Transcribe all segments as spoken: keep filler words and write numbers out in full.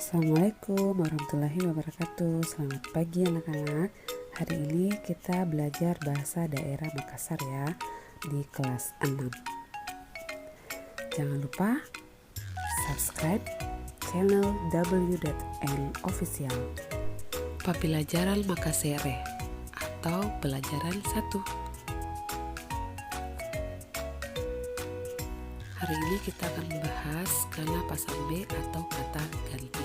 Assalamualaikum warahmatullahi wabarakatuh. Selamat pagi anak-anak. Hari ini kita belajar bahasa daerah Makassar ya, di kelas enam. Jangan lupa subscribe channel W dot N Official. Pappilajarang Makassare atau pelajaran satu. Hari ini kita akan membahas kana pasambe atau kata ganti.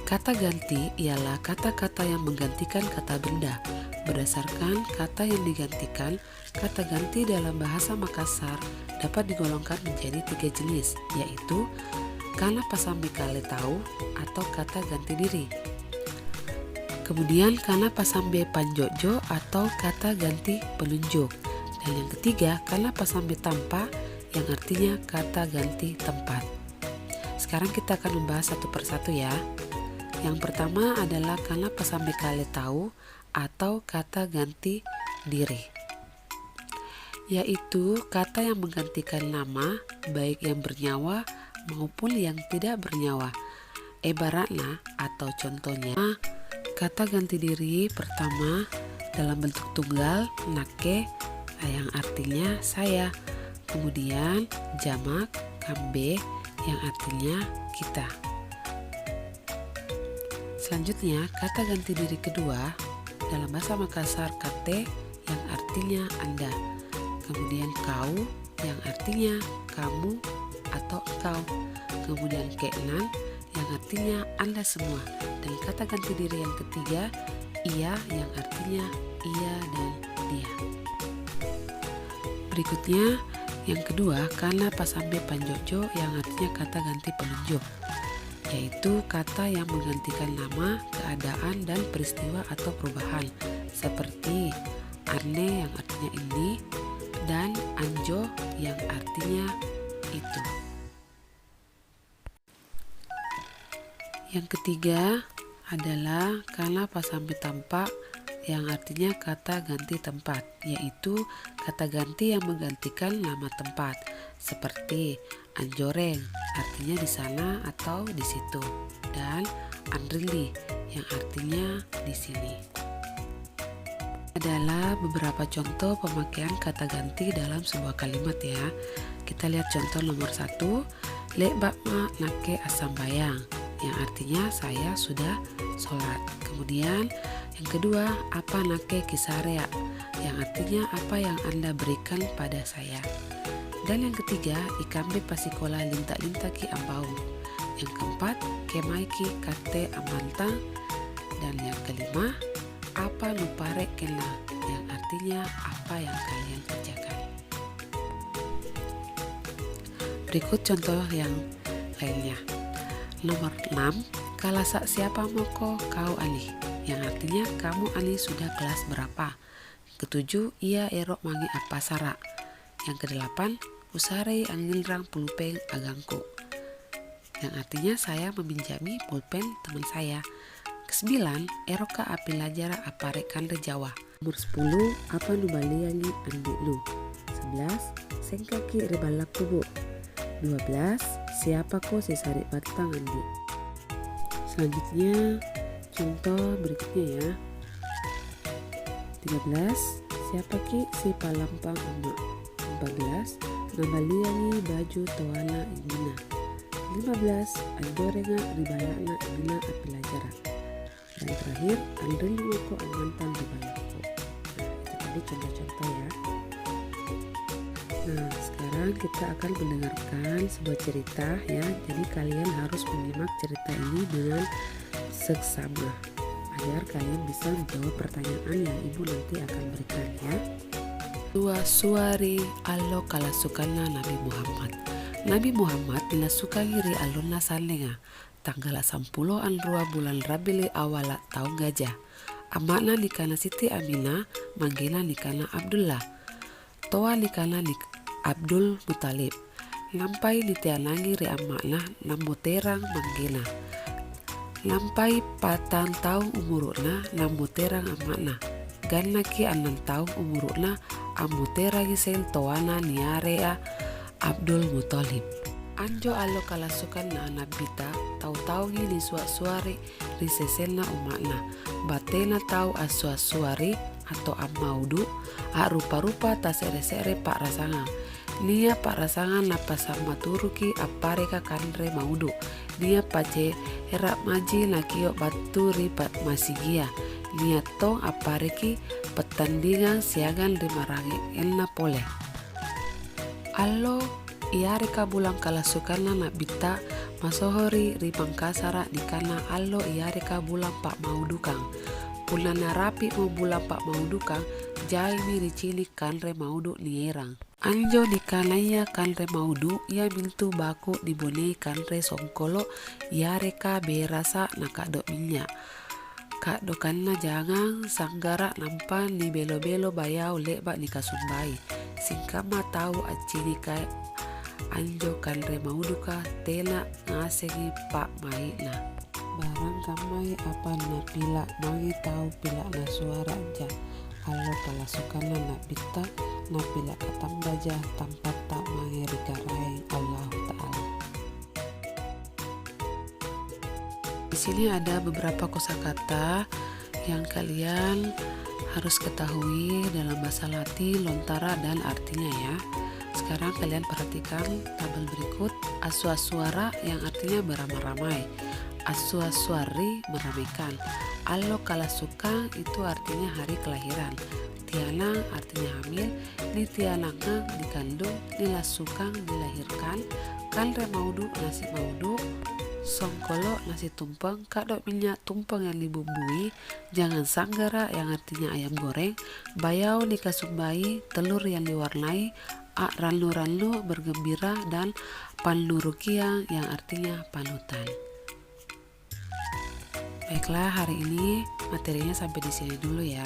Kata ganti ialah kata-kata yang menggantikan kata benda. Berdasarkan kata yang digantikan, kata ganti dalam bahasa Makassar dapat digolongkan menjadi tiga jenis, yaitu kana pasambe kale tau atau kata ganti diri. Kemudian kana pasambe panjo'jo atau kata ganti penunjuk. Dan yang ketiga, kana pasambe tampa yang artinya kata ganti tempat. Sekarang kita akan membahas satu persatu ya. Yang pertama adalah kana pasambe kale tau atau kata ganti diri, yaitu kata yang menggantikan nama, baik yang bernyawa maupun yang tidak bernyawa. Ebara'na atau contohnya, kata ganti diri pertama dalam bentuk tunggal, nakke, yang artinya saya. Kemudian jamak, kambe, yang artinya kita. Selanjutnya, kata ganti diri kedua dalam bahasa Makassar, kate, yang artinya Anda. Kemudian kau, yang artinya kamu atau engkau. Kemudian ke'nang, yang artinya Anda semua. Dan kata ganti diri yang ketiga, ia, yang artinya ia dan dia. Berikutnya, yang kedua, kana pasambe panjo'jo, yang artinya kata ganti penunjuk, yaitu kata yang menggantikan nama, keadaan, dan peristiwa atau perubahan, seperti anne yang artinya ini, dan anjo yang artinya itu. Yang ketiga adalah kana pasambe tampa, yang artinya kata ganti tempat, yaitu kata ganti yang menggantikan nama tempat, seperti anjoreng, artinya di sana atau di situ, dan anrilli, yang artinya di sini. Adalah beberapa contoh pemakaian kata ganti dalam sebuah kalimat ya. Kita lihat contoh nomor satu, "Le'ba'ma' nakke assambayang," yang artinya saya sudah sholat. Kemudian yang kedua, "Apa nakke kisarea'," yang artinya apa yang Anda berikan pada saya. Dan yang ketiga, "Ikambe pasikola linta'-lintaki ambaung." Yang keempat, "Kemaeki katte ammantang." Dan yang kelima, "Apa nupare' ke'nang," yang artinya apa yang kalian kerjakan. Berikut contoh yang lainnya. Nomor enam, "Kalasa' siapa mako kau, Ali?" Yang artinya, "Kamu, Ali, sudah kelas berapa?" Ketujuh, "Ia ero' mange appasara'." Yang kedelapan, "Usarei angnginrang pulpeng agangku." Yang artinya saya meminjami pulpen teman saya. Kesembilan, "Erokka' appilajara' appare' kanre Jawa." Nomor sepuluh, "Apa nubaliangi andi' lu?" Sebelas, "Sengkaki' ri ballakku, Bu." Dua belas, "Siapako sisari'battang andi'?" Selanjutnya, contoh berikutnya ya. Tiga belas, "Siapaki' sipalampang amma'?" Empat belas, "Nabaliangi baju toana imbina." Lima belas, "Anjorenga' ri balla'na imbina appilajara'." Dan terakhir, "Anrilli mako ammantang ri ballakku." Nah, itu tadi contoh-contoh ya. Nah, sekarang kita akan mendengarkan sebuah cerita ya. Jadi kalian harus menyimak cerita ini dengan seksama agar kalian bisa menjawab pertanyaan yang Ibu nanti akan berikan ya. Sua-sua ri allo kalassukanna Nabi Muhammad. Nabi Muhammad nilassukangi ri allonna sannenga, tanggala' sampulo anrua bulang Rabiul Awwala taung gaja. Amma'na nikana Siti Aminah, manggena nikana Abdullah. Toa nikana Nik-, Abdul Muthalib. Nampai niteanangi ri amma'na, nammoterang manggena. Nampai patang taung umuru'na, nammoterang amma'na. Gannaki annang taung umuru'na, ammoterangi seng toana niare'a Abdul Muthalib. Anjo allo kalassukanna Nabbita, tau-taungi nisua-suari ri sesenna umma'na. Batena tau assua-suari atau ammaudu, a'rupa-rupa tase're-se're pa'rasangang. Nia' pa'rasangang napassammaturuki appareka kanre maudu, nia' pace-, era' maji nakio' battu ri pa-, masigia, nia' tong appareki pettandingang siagang ri maraenna pole. Allo iareka bulang kalassukanna Nabbita masohori ri Mangkasara' nikanna allo iareka bulang pa'maudukang. Punna narapi'mo bulang pa'maudukang, jaimi ricini' kanre maudu nierang. Anjo nikanaya kanre maudu iamintu baku nibonei kanre songkolo' iareka berasa na ka'do' minynya'. Ka'dokanna jangang sanggara' nampa nibelo-belo bayao le'ba' nikasumbai. Singkamma tau acciniki anjo kanre mauduka tena ngasengi pa'mai'na. Barang kammai apa napila' mange tau pila'na suara'ja allo kalassukanna Nabbita, napila' katambaja tampatta mange ri Karaeng Allahu Ta'ala. Di sini ada beberapa kosakata yang kalian harus ketahui dalam bahasa Latin, lontara, dan artinya, ya. Sekarang kalian perhatikan tabel berikut. Assua-suara yang artinya beramai-ramai. Assua-suari meramaikan. Allo kalassukang itu artinya hari kelahiran. Tianang artinya hamil. Nitianangang nikandung, nilassukang dilahirkan, kanre maudu nasi maudu, songkolo nasi tumpeng, ka'do' minynya' tumpeng yang dibumbui, jangang sanggara yang artinya ayam goreng, bayao nikasumbai, telur yang diwarnai, a'rannu-rannu bergembira, dan pannurukiang yang artinya panutan. Baiklah, hari ini materinya sampai di sini dulu ya.